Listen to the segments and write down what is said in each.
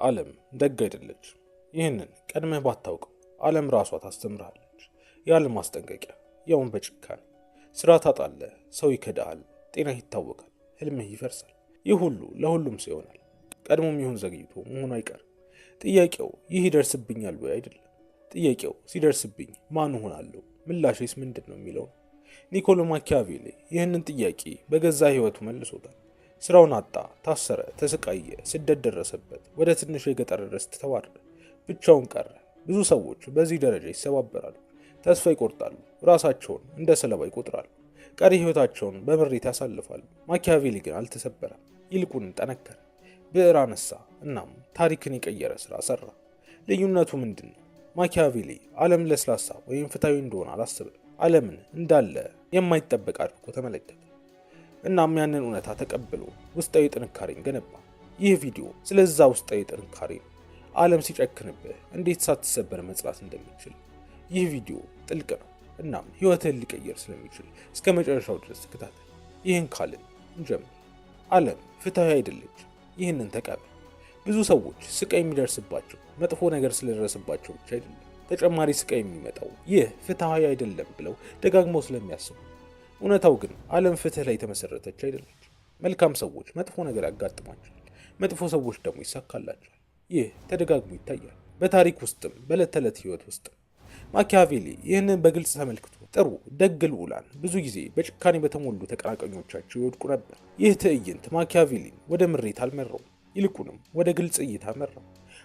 ዓለም ደግ አይደለችም። ይህንን ቀድመህ ባታውቀው ዓለም ራሷ ታስተምርሃለች። ያለ ማስጠንቀቂያ፣ ያውን በጭካኔ። ስራ ታጣለህ፣ ሰው ይከዳሃል፣ ጤናህ ይታወቃል፣ ህልምህ ይፈርሳል። ይህ ሁሉ ለሁሉም ሰው ይሆናል። ቀድሞም ይሁን ዘግይቶ መሆኑ አይቀርም። ጥያቄው ይህ ይደርስብኛል ወይ አይደለም። ጥያቄው ሲደርስብኝ ማን እሆናለሁ፣ ምላሼስ ምንድን ነው የሚለው ነው። ኒኮሎ ማኪያቬሊ ይህንን ጥያቄ በገዛ ህይወቱ መልሶታል። ስራውን አጣ፣ ታሰረ፣ ተሰቃየ፣ ስደት ደረሰበት፣ ወደ ትንሹ የገጠር ርስት ተባረረ፣ ብቻውን ቀረ። ብዙ ሰዎች በዚህ ደረጃ ይሰባበራሉ፣ ተስፋ ይቆርጣሉ፣ ራሳቸውን እንደ ሰለባ ይቆጥራሉ፣ ቀሪ ህይወታቸውን በምሬት ያሳልፋሉ። ማኪያቬሊ ግን አልተሰበረም፣ ይልቁንም ጠነከረ። ብዕር አነሳ፣ እናም ታሪክን የቀየረ ስራ ሰራ። ልዩነቱ ምንድን ነው? ማኪያቬሊ ዓለም ለስላሳ ወይም ፍትሐዊ እንደሆነ አላሰበም። ዓለምን እንዳለ የማይጠበቅ አድርጎ ተመለከተ። እናም ያንን እውነታ ተቀብሎ ውስጣዊ ጥንካሬን ገነባ። ይህ ቪዲዮ ስለዛ ውስጣዊ ጥንካሬ ነው። ዓለም ሲጨክንብህ እንዴት ሳትሰበር መጽናት እንደሚችል። ይህ ቪዲዮ ጥልቅ ነው፣ እናም ህይወትህን ሊቀየር ስለሚችል እስከ መጨረሻው ድረስ ተከታተል። ይህን ካልን እንጀምር። ዓለም ፍትሐዊ አይደለችም። ይህንን ተቀበል። ብዙ ሰዎች ስቃይ የሚደርስባቸው መጥፎ ነገር ስለደረሰባቸው ብቻ አይደለም። ተጨማሪ ስቃይ የሚመጣው ይህ ፍትሐዊ አይደለም ብለው ደጋግመው ስለሚያስቡ። እውነታው ግን ዓለም ፍትህ ላይ የተመሰረተች አይደለች። መልካም ሰዎች መጥፎ ነገር ያጋጥማቸዋል፣ መጥፎ ሰዎች ደግሞ ይሳካላቸዋል። ይህ ተደጋግሞ ይታያል፣ በታሪክ ውስጥም በዕለት ተዕለት ህይወት ውስጥም። ማኪያቬሊ ይህንን በግልጽ ተመልክቶ ጥሩ ደግ ልዑላን ብዙ ጊዜ በጭካኔ በተሞሉ ተቀናቃኞቻቸው ይወድቁ ነበር። ይህ ትዕይንት ማኪያቬሊን ወደ ምሬት አልመራውም፣ ይልቁንም ወደ ግልጽ እይታ መራው።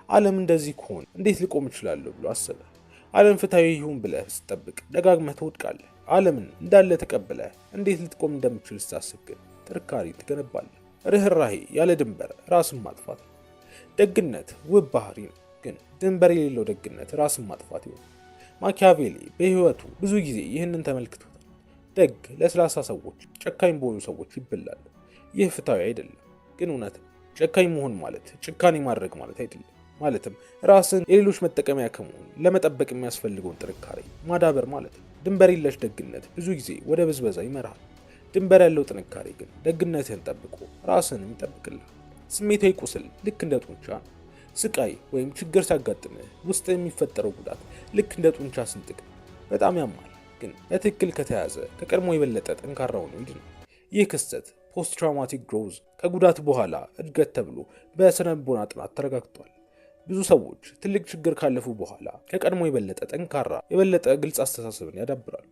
ዓለም እንደዚህ ከሆነ እንዴት ልቆም እችላለሁ ብሎ አሰበ። ዓለም ፍትሐዊ ይሁን ብለህ ስትጠብቅ ደጋግመህ ትወድቃለህ። ዓለምን እንዳለ ተቀብለህ እንዴት ልትቆም እንደምችል ስታስብ ግን ጥንካሬ ትገነባለህ። ርኅራሄ ያለ ድንበር ራስን ማጥፋት ነው። ደግነት ውብ ባህሪ ነው፣ ግን ድንበር የሌለው ደግነት ራስን ማጥፋት ይሆናል። ማኪያቬሊ በሕይወቱ ብዙ ጊዜ ይህንን ተመልክቶታል። ደግ ለስላሳ ሰዎች ጨካኝ በሆኑ ሰዎች ይበላሉ። ይህ ፍትሐዊ አይደለም፣ ግን እውነት ነው። ጨካኝ መሆን ማለት ጭካኔ ማድረግ ማለት አይደለም። ማለትም ራስን የሌሎች መጠቀሚያ ከመሆን ለመጠበቅ የሚያስፈልገውን ጥንካሬ ማዳበር ማለት ነው። ድንበር የለሽ ደግነት ብዙ ጊዜ ወደ ብዝበዛ ይመራል። ድንበር ያለው ጥንካሬ ግን ደግነትህን ጠብቆ ራስህንም ይጠብቅልሃል። ስሜታዊ ቁስል ልክ እንደ ጡንቻ ነው። ስቃይ ወይም ችግር ሲያጋጥምህ ውስጥ የሚፈጠረው ጉዳት ልክ እንደ ጡንቻ ስንጥቅ በጣም ያማል፣ ግን በትክክል ከተያዘ ከቀድሞ የበለጠ ጠንካራ ሆኖ ይድናል። ይህ ክስተት post traumatic growth፣ ከጉዳት በኋላ እድገት ተብሎ በስነ ልቦና ጥናት ተረጋግጧል። ብዙ ሰዎች ትልቅ ችግር ካለፉ በኋላ ከቀድሞ የበለጠ ጠንካራ፣ የበለጠ ግልጽ አስተሳሰብን ያዳብራሉ።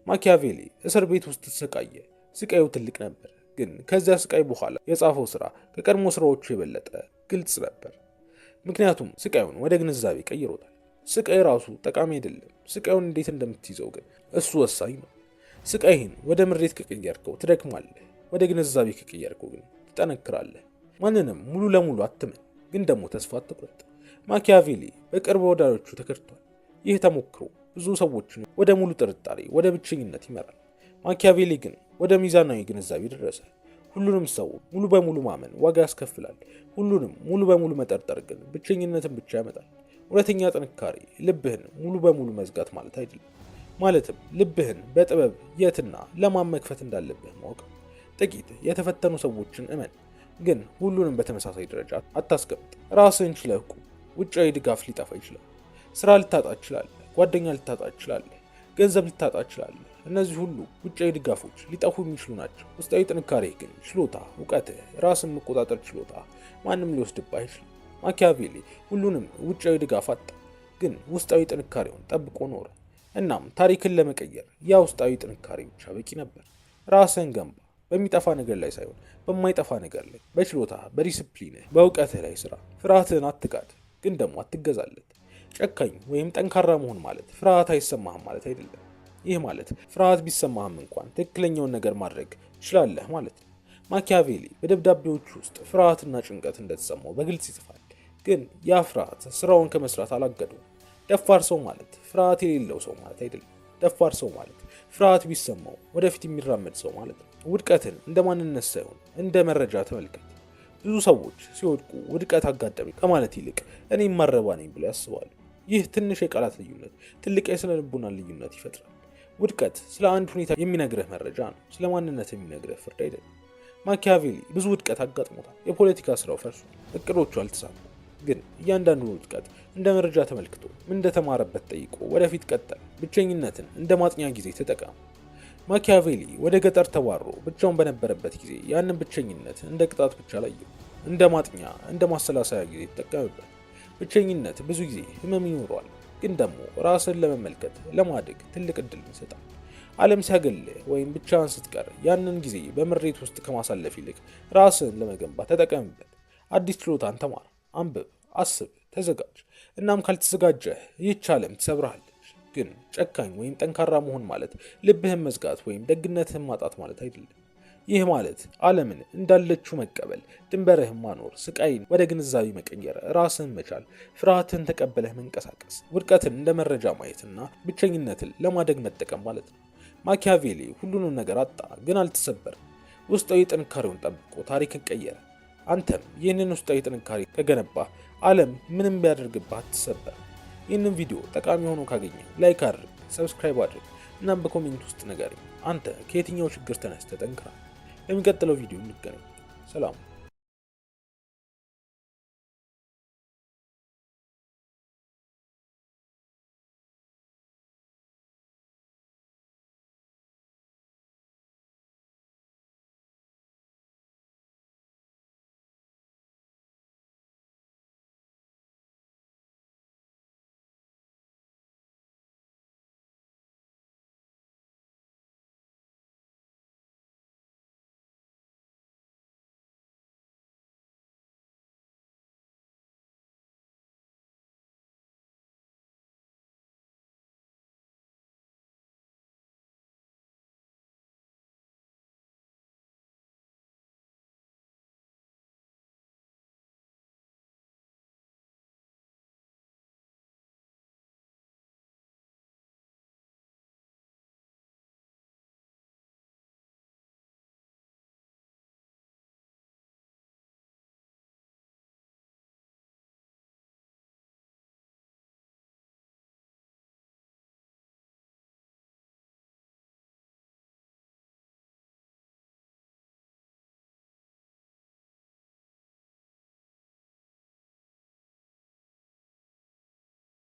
ማኪያቬሊ እስር ቤት ውስጥ ተሰቃየ። ስቃዩ ትልቅ ነበር፣ ግን ከዚያ ስቃይ በኋላ የጻፈው ስራ ከቀድሞ ስራዎቹ የበለጠ ግልጽ ነበር። ምክንያቱም ስቃዩን ወደ ግንዛቤ ቀይሮታል። ስቃይ ራሱ ጠቃሚ አይደለም። ስቃዩን እንዴት እንደምትይዘው ግን እሱ ወሳኝ ነው። ስቃይህን ወደ ምሬት ከቀየርከው ትደክማለህ። ወደ ግንዛቤ ከቀየርከው ግን ትጠነክራለህ። ማንንም ሙሉ ለሙሉ አትመን፣ ግን ደግሞ ተስፋ አትቁረጥ። ማኪያቬሊ በቅርብ ወዳጆቹ ተከድቷል። ይህ ተሞክሮ ብዙ ሰዎችን ወደ ሙሉ ጥርጣሬ፣ ወደ ብቸኝነት ይመራል። ማኪያቬሊ ግን ወደ ሚዛናዊ ግንዛቤ ደረሰ። ሁሉንም ሰው ሙሉ በሙሉ ማመን ዋጋ ያስከፍላል። ሁሉንም ሙሉ በሙሉ መጠርጠር ግን ብቸኝነትን ብቻ ያመጣል። እውነተኛ ጥንካሬ ልብህን ሙሉ በሙሉ መዝጋት ማለት አይደለም። ማለትም ልብህን በጥበብ የትና ለማን መክፈት እንዳለብህ ማወቅ። ጥቂት የተፈተኑ ሰዎችን እመን፣ ግን ሁሉንም በተመሳሳይ ደረጃ አታስቀምጥ። ራስህን ችለህ ቁም። ውጫዊ ድጋፍ ሊጠፋ ይችላል። ስራ ልታጣ ትችላለህ። ጓደኛ ልታጣ ትችላለህ። ገንዘብ ልታጣ ትችላለህ። እነዚህ ሁሉ ውጫዊ ድጋፎች ሊጠፉ የሚችሉ ናቸው። ውስጣዊ ጥንካሬ ግን ችሎታ፣ እውቀትህ፣ ራስን መቆጣጠር ችሎታ ማንም ሊወስድብህ አይችልም። ማኪያቬሊ ሁሉንም ውጫዊ ድጋፍ አጣ፣ ግን ውስጣዊ ጥንካሬውን ጠብቆ ኖረ። እናም ታሪክን ለመቀየር ያ ውስጣዊ ጥንካሬ ብቻ በቂ ነበር። ራስህን ገንባ። በሚጠፋ ነገር ላይ ሳይሆን በማይጠፋ ነገር ላይ፣ በችሎታ፣ በዲስፕሊንህ፣ በእውቀትህ ላይ ስራ። ፍርሃትህን አትካድ፣ ግን ደግሞ አትገዛለት። ጨካኝ ወይም ጠንካራ መሆን ማለት ፍርሃት አይሰማህም ማለት አይደለም። ይህ ማለት ፍርሃት ቢሰማህም እንኳን ትክክለኛውን ነገር ማድረግ ትችላለህ ማለት ነው። ማኪያቬሊ በደብዳቤዎቹ ውስጥ ፍርሃትና ጭንቀት እንደተሰማው በግልጽ ይጽፋል። ግን ያ ፍርሃት ስራውን ከመስራት አላገደውም። ደፋር ሰው ማለት ፍርሃት የሌለው ሰው ማለት አይደለም። ደፋር ሰው ማለት ፍርሃት ቢሰማው ወደፊት የሚራመድ ሰው ማለት ነው። ውድቀትን እንደ ማንነት ሳይሆን እንደ መረጃ ተመልከት። ብዙ ሰዎች ሲወድቁ ውድቀት አጋጠመኝ ከማለት ይልቅ እኔ የማረባ ነኝ ብለው ያስባሉ። ይህ ትንሽ የቃላት ልዩነት ትልቅ የስነ ልቦና ልዩነት ይፈጥራል። ውድቀት ስለ አንድ ሁኔታ የሚነግርህ መረጃ ነው፣ ስለ ማንነት የሚነግርህ ፍርድ አይደለም። ማኪያቬሊ ብዙ ውድቀት አጋጥሞታል። የፖለቲካ ስራው ፈርሷል፣ እቅዶቹ አልተሳኩም። ግን እያንዳንዱን ውድቀት እንደ መረጃ ተመልክቶ ምን እንደተማረበት ጠይቆ ወደፊት ቀጠለ። ብቸኝነትን እንደ ማጥኛ ጊዜ ተጠቀም። ማኪያቬሊ ወደ ገጠር ተባሮ ብቻውን በነበረበት ጊዜ ያንን ብቸኝነት እንደ ቅጣት ብቻ አላየው፣ እንደ ማጥኛ፣ እንደ ማሰላሰያ ጊዜ ተጠቀምበት። ብቸኝነት ብዙ ጊዜ ህመም ይኖረዋል፣ ግን ደግሞ ራስን ለመመልከት፣ ለማደግ ትልቅ እድል ይሰጣል። ዓለም ሲያገልህ ወይም ብቻህን ስትቀር ያንን ጊዜ በምሬት ውስጥ ከማሳለፍ ይልቅ ራስን ለመገንባት ተጠቀምበት። አዲስ ችሎታን ተማር፣ አንብብ፣ አስብ፣ ተዘጋጅ። እናም ካልተዘጋጀህ ይህች ዓለም ትሰብርሃለች። ግን ጨካኝ ወይም ጠንካራ መሆን ማለት ልብህን መዝጋት ወይም ደግነትህን ማጣት ማለት አይደለም። ይህ ማለት ዓለምን እንዳለችው መቀበል፣ ድንበርህን ማኖር፣ ስቃይን ወደ ግንዛቤ መቀየር፣ ራስህን መቻል፣ ፍርሃትን ተቀበለህ መንቀሳቀስ፣ ውድቀትን እንደ መረጃ ማየትና ብቸኝነትን ለማደግ መጠቀም ማለት ነው። ማኪያቬሊ ሁሉንም ነገር አጣ፣ ግን አልተሰበረም። ውስጣዊ ጥንካሬውን ጠብቆ ታሪክን ቀየረ። አንተም ይህንን ውስጣዊ ጥንካሬ ከገነባህ ዓለም ምንም ቢያደርግብህ አትሰበርም። ይህንን ቪዲዮ ጠቃሚ ሆኖ ካገኘህ like አድርግ፣ subscribe አድርግ፣ እናም በ comment ውስጥ ንገረኝ፣ አንተ ከየትኛው ችግር ተነስተህ ጠንክረሃል? በሚቀጥለው ቪዲዮ እንገናኝ። ሰላም።